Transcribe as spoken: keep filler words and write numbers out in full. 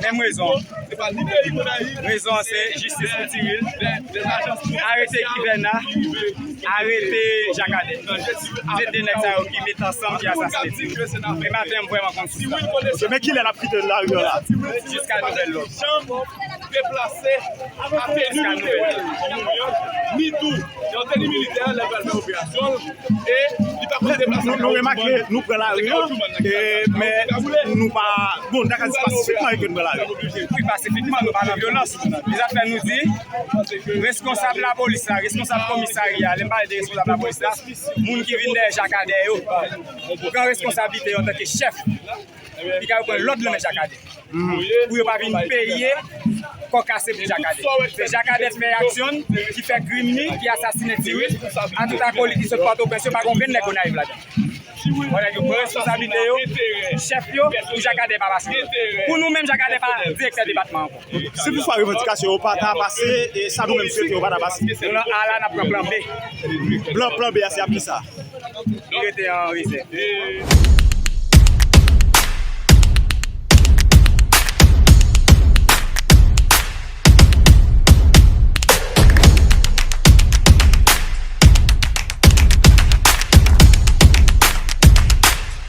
Menm rezon. Rezon an se jistis pou Tiril. Arete Kivèna, arete Jakadè. Se de nèg sa yo ki met ansanm, ki asasinen Tiril. E maten, m vrèman konn sou sa. Men kilè n ap kite lari an la? Jiska nouvèl lòd. Deplase ateni militè yo, ni tou, ateni militè lè l pral fè operasyon l, e li pa konn deplase. Nou, nou remake, nou pran lari an, e, men nou pa, bon, n ta ka di pasifikman ke n pran lari. Wi, pasifikman, nou pa nan vyolans. E sa fè nou di, reskonsab lapolis la, reskonsab komisarya, lè m pale de reskonsab lapolis la, moun ki vin dèyè Jakadè yo, pran reskonsablite yo antanke chèf. Piga yo pran lòd nan men Jakadè. Pou yo pa vin peye kò kase pou Jakadè. Se Jakadè fè aksyon, ki fè krim li, ki asasinen Tiril. Atouta kolik ki sot Pòtoprens yo, pa gen okenn nèg Gonayiv ladan. Bon, nèg yo pran responsablite yo, chèf yo, pou Jakadè pa pase. Pou nou menm, Jakadè pa direktè depatman ankò. Si toutfwa revandikasyon yo pa ta pase, e sa nou menm swete yo pa ta pase. Nou nan A la, n ap pran plan B. Plan, plan B a se ap kisa? Li rete an rezèv.